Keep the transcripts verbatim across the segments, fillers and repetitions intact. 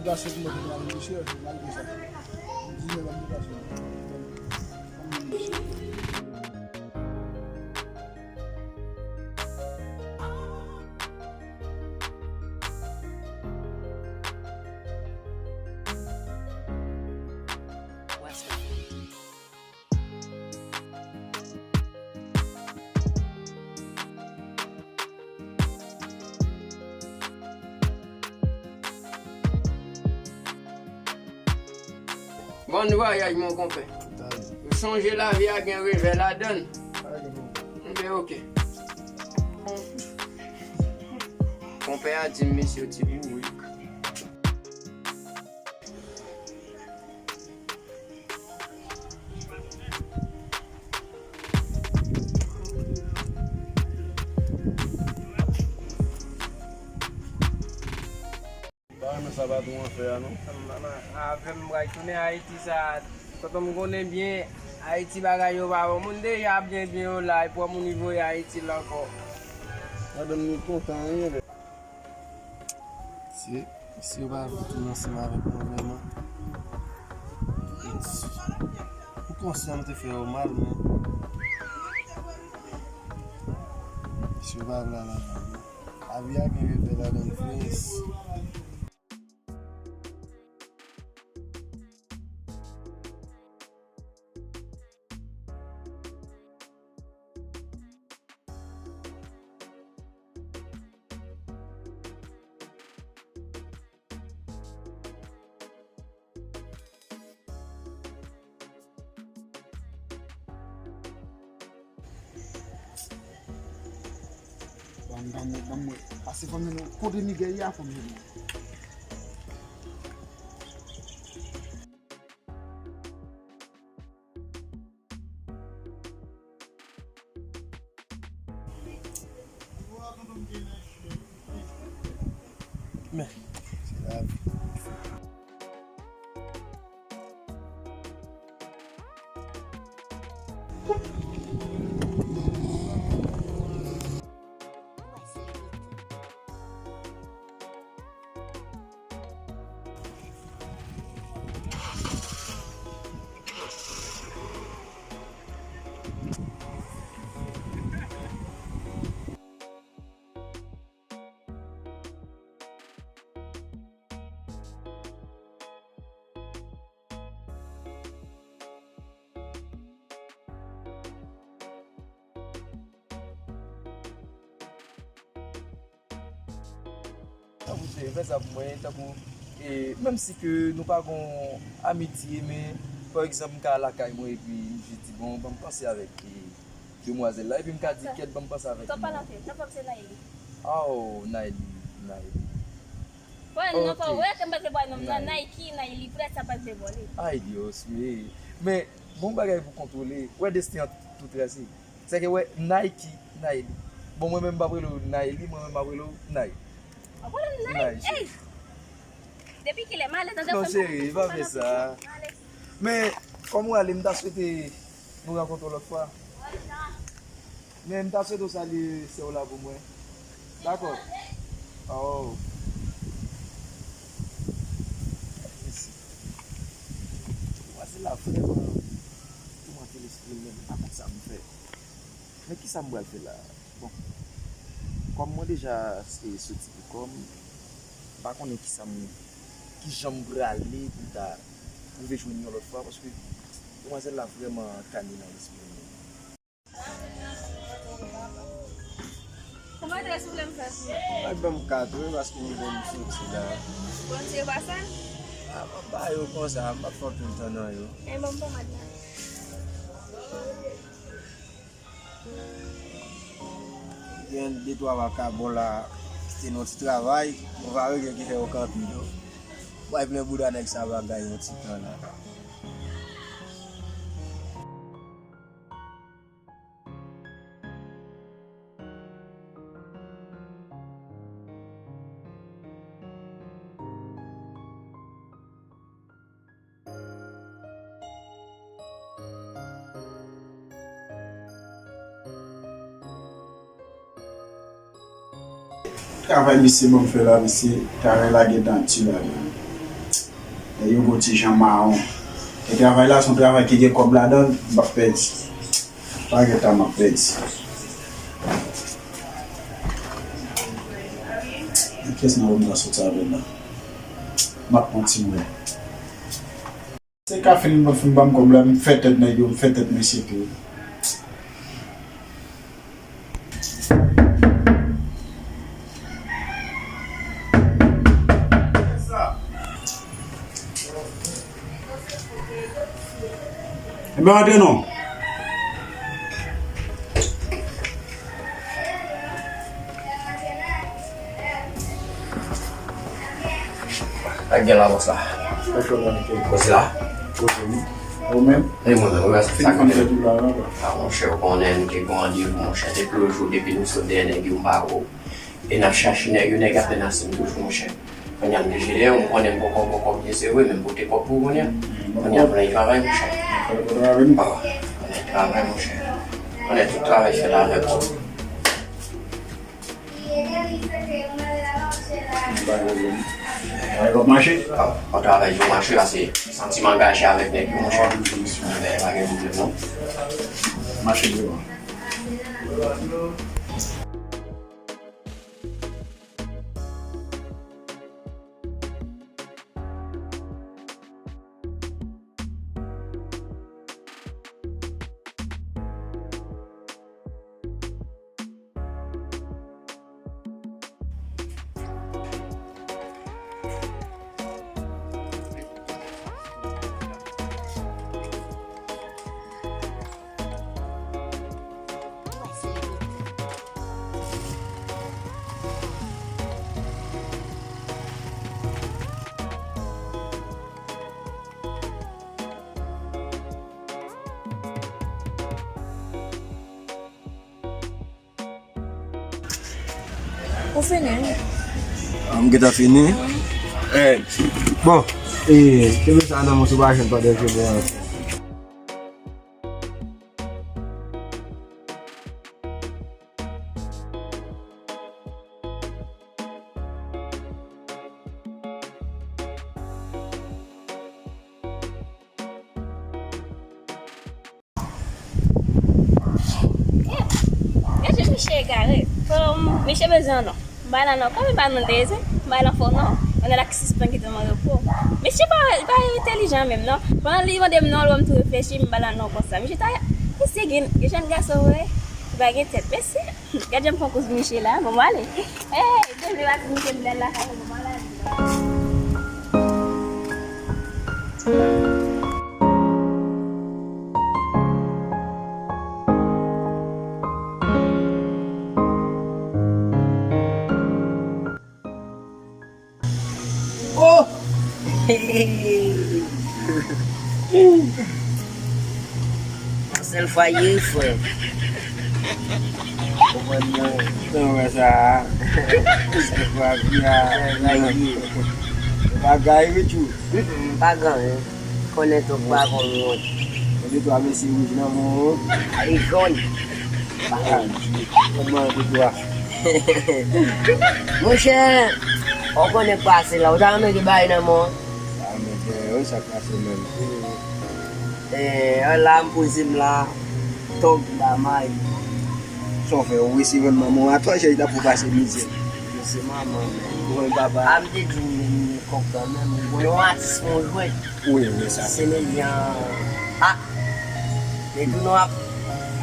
Pase pou mwen te prale mesye, malgre sa. M di men ban m pase. Bon vwayaj, mon konpè. Ou sonje lavi a gen revè ladan l. Enben, oke. Konpè a di m mesye ti bourrik. Ba, men sa pa tou anfè a, non. Manman, avè m, m pral tounen Ayiti sa. Tonton, m konnen byen, Ayiti bagay yo pa bon. Moun deja ap byen byen yo la, epi wè moun ap voye Ayiti la ankò. Madanm ni kontan, wi, men. Si, si yo pa vle tounen ansanm avèk mwen vrèman. M konsyan m te fè yo mal, men si yo pa vle al avè mwen. Lavi a gen revè ladan l vre. Ban m, ban m, ban m wè. Pase fanmi nou. Kote Miguel ye a fanmi nou? Men, se lavi. Tankou se, fè sa pou mwen, tankou, e, menm si ke nou pa gon amitye, men, pa egzanp, m ka al lakay mwen epi m jis di, bon, ban m panse avèk, e, demwazèl la, epi m ka di, kèt, ban m panse avèk li. Sa w pale anpil, nan pòp se Nayli. Aw, Nayli, Nayli. Pwè non, pa wè ke m pa te pwè non nan Nike, Nayli, prèt sa pa te vole. Ay, Dios, wi. Men, bon bagay pou kontwole. Wè desten an tou trase. Sèke wè Nike, Nayli. Bon, mwen menm m p ap rele w Nayli, mwen menm m ap rele w Nay. W ap rele m Nay? Nay, cheri. Ey! Depi kilè? M alèz, non, cheri, pa fè sa. Men, kòm ou ale, m ta swete nou rankontre yon lòt fwa. Men m ta swete w salye sè w la pou mwen. Dakò? Oh. Mèsi. Demwazèl la vrèman toumante lespri m, men m pa konn sa m fè. Men kisa m pral fè la? Bon, kòm mwen deja, e, soti pou kò m, m pa konnen kisa m, kijan m prale pou m ta rive jwenn yon lòt fwa, paske demwazèl la vrèman kane nan lespri m. Kòman te souple m fè pou ou? Mwen ban m kat wi, paske m konn soti la. Bon, se pa sa? A, m ap ba yo konsa, m p ap fè anpil tan nan yo. E ban m pomad la. Gen de twa vakabon la ki te nan ti travay, bon, pa yo gen ki fè yo kanpe yo. Bay plen bouda nèg sa bagay yon ti tan la. Travay misye ban m fè la, misye, travay la gentan di ladan. Yo gwo ti jan mawon. E travay la se yon travay ki gen kòb ladan l, m p ap pèdi. Pa gen tan m ap pèdi. Kiyès nan yo m ta soti avè l la? M ap pran ti mwen. Se ka fin, fin ban m kòb la, m fè tèt nèg yo, m fè tèt mesye tou. Ebyen, antre non. Ak gen la, bòs la. Bòs la. Ou menm? E mwen menm, wi, sa k fèt la. A, monchè, ou konnen, nou te gen randevou, monchè, depi lòt jou, depi nou sot dèyè nèg yo, m pa wè w. E n ap chache nèg yo, nèg ap menase m toujou, monchè. Kounye a m deje dèyè w, m konnen m poko, poko byen sere, men m pote kòb pou ou kounye a. Kounye a, konnen travay, monchè. Konnen travay, monchè. Konnen tout travay fèt avèk kòb. Bagay w ap mache? Bon travay yo mache, pase santi m angaje avèk nèg yo, monchè. Men pa gen pwoblèm, non. Mache devan. Ou fini? Ah, m gentan fini. Eh, bon, eh, kenbe sa nan men w, si w pa jwenn pandan ke bon. Gade, misye egare. Fò misye bezwen non. M ba l non. Kòm li ba nou dezè, m ba l fò non. On a la ki sispann kite m an repo. Misye pa, pa entèlijan menm non. Pandan li mande m non, l wè m tou reflechi, m ba l non konsa. Misye ta, misye gen, gen jèn gason vre. Li pa gen tèt. Mesye, gad jan m pran kouz misye la. Bon, m ale. Hey, devle pati misye m bèl la, sa bon, m ale. Oh! Yon sèl fwa ye, frè. Konprann mwen. Tan wè sa a. Sèl fwa vi a. Bagay wi, tchou. Mm, mm, pa gen anyen. Konnen tou pa konn wont. Gen de twa mesye wouj nan men w. Ay, jòn. Kòman de twa? Monchè, ou konnen k pase la. Ou ta renmen gen bagay nan men w? Sa renmen gen, wi, sa k pase menm. Eh, an la, m poze m la. Tòg damay. Sa w fè, ou resi vann manman w atò, chèch ta pou pase mizè. Mwen se manman, men. Ou konn papa. A, m te di w, men, men kòk kanmenm. Ou konnen yon atis mwen jwe. Wi, wi, sa. Se medyan. A! Men tou nou ap.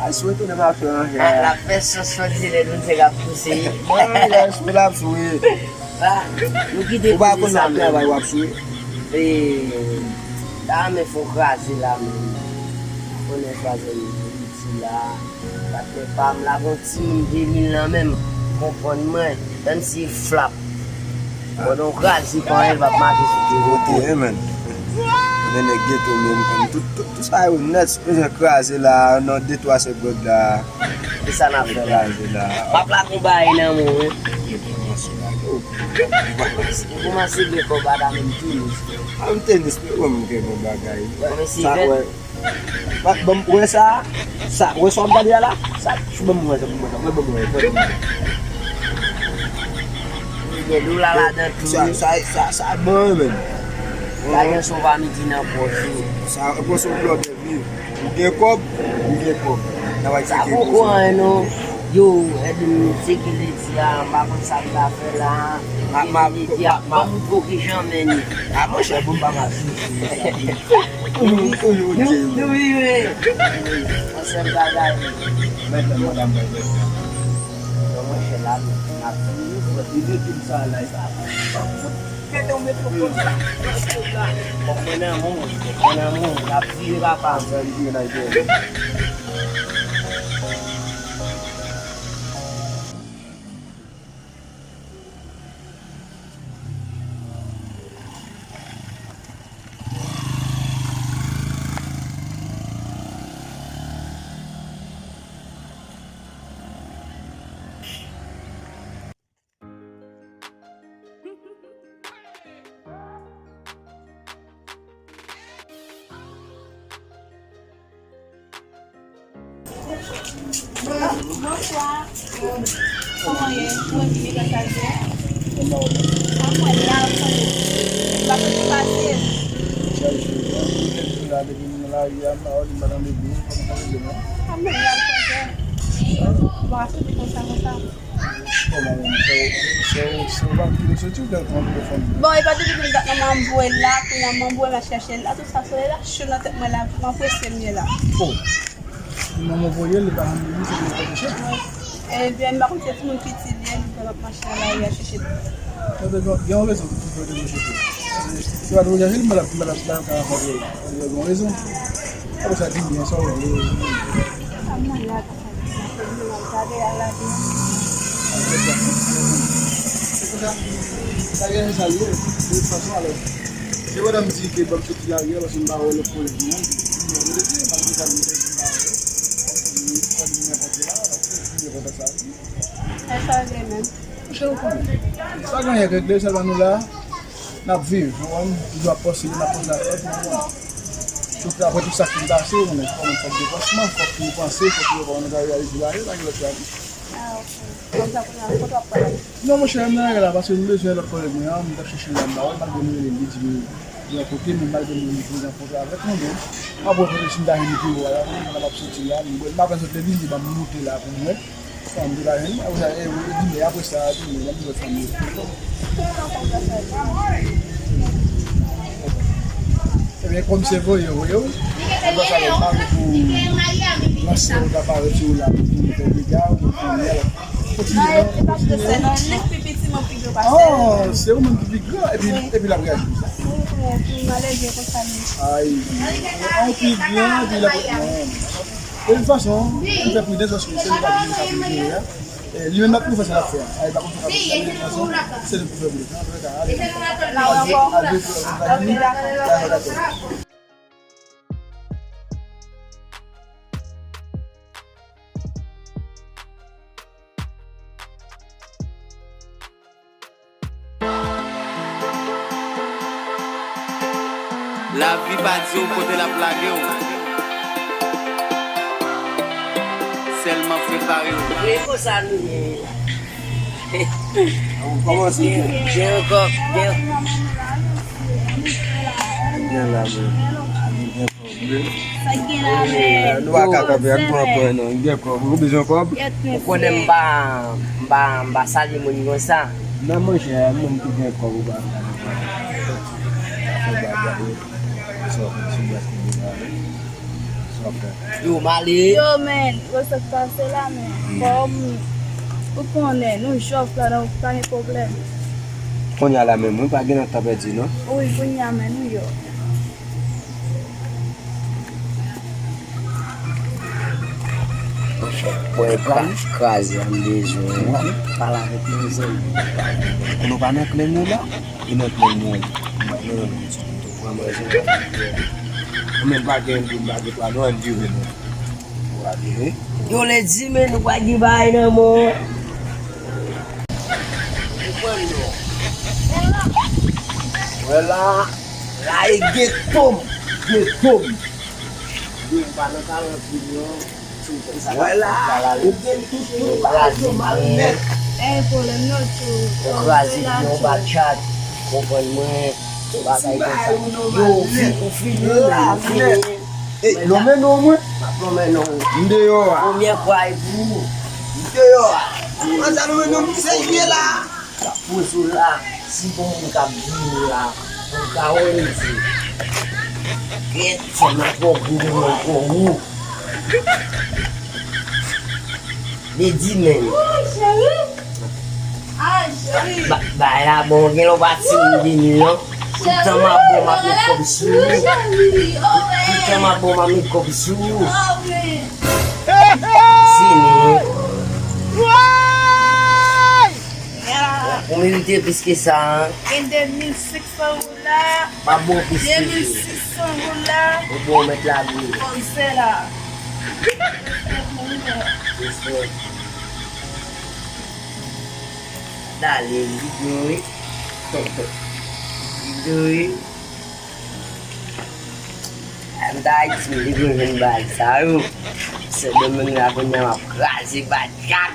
Al sou entènèt ap fè an jè. A, l ap fè sòs fè di lè nou se k ap pouse. Mwen, lè sou l ap sou. A, nou kite. Ou pa konnen ap travay w ap sou. E, ta men fò kraze la, men. Konnen kraze nou. Sila, patnè pa m la, gon timoun de mil nan men m, konprann mwen, menm si flap. Bon, donk, kraze pa anyen, l p ap make sou timoun. Kote, eh, men. Konnen nèg geto, men, m konn tout, tout, tout sa yo nèt, bezwen kraze la, nan de twa sèk gòd la. E sa n ap fè la? Kraze la. M ap lage yon bagay nan men w, wi. Ou kòmanse lage, ou kòmanse gen kòb a ta menm tenis. A, m tenis, men, wè m gen bon bagay. Kòmanse vèt. Pa, ban m, wè sa, sa, wè sa w ap gade a la? Sa, ban m wè sa, ban m wè sa, ban m wè, ban m wè. Gen dola ladan tou. Sa, sa, sa, sa bon, menm. Lajan sou pa midi nan pòch ou. Sa, pran sou blòdè viv. Ou gen kòb, ou gen kòb. N ap sa eksplike poko anyen non. Yo, Edwin, se ki ledi a, m pa konn sa m ta fè la. Ma, ma, ma, ma, bon, ki jan men ni. A, monchè, bon, m pa mal sou. Nou, nou, nou, nou, nou, nou, nou, nou, yon sèl bagay. Mèt la, madanm, mèt la. Yo, monchè, la, n ap vini, nou, nou, nou, sa, la, sa. Mete yon metwopòl sa. Kòb mwen nan men w, kòb mwen nan men w, n ap vire papa. Bonswa. Kòman w ye? Mwen byen, gras a Dye. Kòman w ye? Mwen la, mwen pa soti pase. Chak jou, mwen la depi mwen nan lari a, m pa wè li, m pa tande bri, m pa konn sa l ye non. Mwen la, mwen pa soti konsa, konsa. Kòman menm? Se w, se w, se w pa vin soti ou byen kòman telefòn? Bon, e pa depi m dat nan m voye l la, kounye a m voye m al chèche l la, tout sa sou la, cho nan tèt mwen la, m anprese m ye la. Oh! Manman voye l, li pa janm vini, se pou l fè deschèt. Ebyen, m pa konn si se timoun piti li ye, li fè l ap mache nan lari a chèche l. Gen, gen, gen yon rezon pou fè l te chèche l. Se pa tou chèche l, m pa t ap, m pa t ap, m pa t ap ka rankontre l. Gen yon rezon. Apre sa, di m byen sa w vle. A mwen la. Sa gen sa l ye, de tout fason, alò. Se pandan m di ke ban m soti lari a, paske m pa wè lòt kolèg mwen, m pa wè lòt kolèg mwen, m pa wè. Li fè li nenpòt la, li fè sa. Sa chaje menm. Monchè, ou konnen. Sa gen anyen regle, sèlman nou la. N ap viv, ou konprann? Jou ap pase, n ap pase avèk, ou konprann? Tout, apre tout sa ki pase, ou konnen, fòk, fòk depansman, fòk nou panse, fòk nou konprann nou ka reyalize bagay, pa gen lòt bagay. Ah, ok. Konsa, kounye a, kote w ap pral? Non, monchè, m nan rela, paske m bezwen lòt kòlèg mwen an, m t ap chèche l la, m pa wè l, malgre m rele l, li di m li yon kote, men malgre m rele l, li pou rankontre avèk nou, men m ap wè kote si m ta jwenn li pi wo a la, kounye a, m ap soti la, m, m ap sot legliz, li ban m moute la pou m wè. Sa m te ka jwenn, apre sa, e, e, di, men apre sa, di, men, lè m wè fanmi yo. Ebyen, kòm se voye, voye w. Se konsa, lè m pare pou lanse yon aparèy sou ou la, pou vin fè dega, pou fanmi a. Kontinye, non? Kontinye. Oh, se ou menm ki pi gran, epi, epi l ap reyaji konsa. Ay, an pi gran, epi l ap, non. De tout fason, nou fè pridans paske se nou k ap jere sa pou nou jere a. E, li menm l ap nou fè sa l ap fè a. A, li pa konn sa l ap fè a. De tout fason, se nou pou fè pridans. Antouka, ale, ale, ale, ale, ale, ale, ale. Lavi pa di w kote l ap lage w. Sèlman prepare w. E konsa nou ye. Kòmanse byen. Gen yon kòk, gen. Byen la, men. Sa k gen la, men? Nou pa ka kanpe ak pran pran non. Gen kòb. Ou bezwen kòb? Ou konnen m pa, m pa, m pa salye moun konsa. Non, monchè, moun ki gen kòb ou pa salye. Sa w fè, se bwès ki gen la, wi. Sa w fè. Yo, m ale. Yo, men, yo sot pase la, men. Kòm ou konnen, nou jòf la, donk pa gen pwoblèm. Kounye a la menm, wi, pa gen lòt tan pèdi, non? Wi, kounye a menm, wi, yo. Bon, e pa kraze, m bezwen pale avèk mezanmi. Kote w pa nan klenn yo la? E nan klenn yo. Ou menm pa gen dou, m pa gen twa, nou ann vire nou. Ou pa vire? Yo lè di, men nou pa gen bagay nan men w. Ou konn non. Wè la, la e geto m, geto m. Yo, m pa nan kalanti non. Wè la, ou gen tout, tout bagay yo mal nèt. Ey, pwoblèm yo tou. Ou kraze byen, ou bat chat. Konprann mwen. Bagay konsa. Yo, fi, ou fini la, fini. Ey, lonmen non mwen. M ap lonmen non. M deyò a. Premye fwa e pou ou. M deyò a. Mwen sa lonmen non, m seye la. Pou sou la, si gon moun k ap vini la, pou ka wè l di. Kèt, fè m ap fè gwo moun pou ou. Li di men. Ba- Bay la bon, gen lè w pa timoun vini non. Tout tan m ap bon, m ap met kòb sou ou. Tout tan m ap bon, m ap met kòb sou ou. Fini. Ou merite plis ke sa, hein. Gen de mil senk san goud la. M ap bon plis ke sa. De mil senk san goud la. Ou bon, mèt la bri. Kòm se la. Respè. Dale, li dwe. Li dwe. An ta Ayiti, li dwe jwenn bal sa yo. Se demen la kounye a m ap kraze bal kat.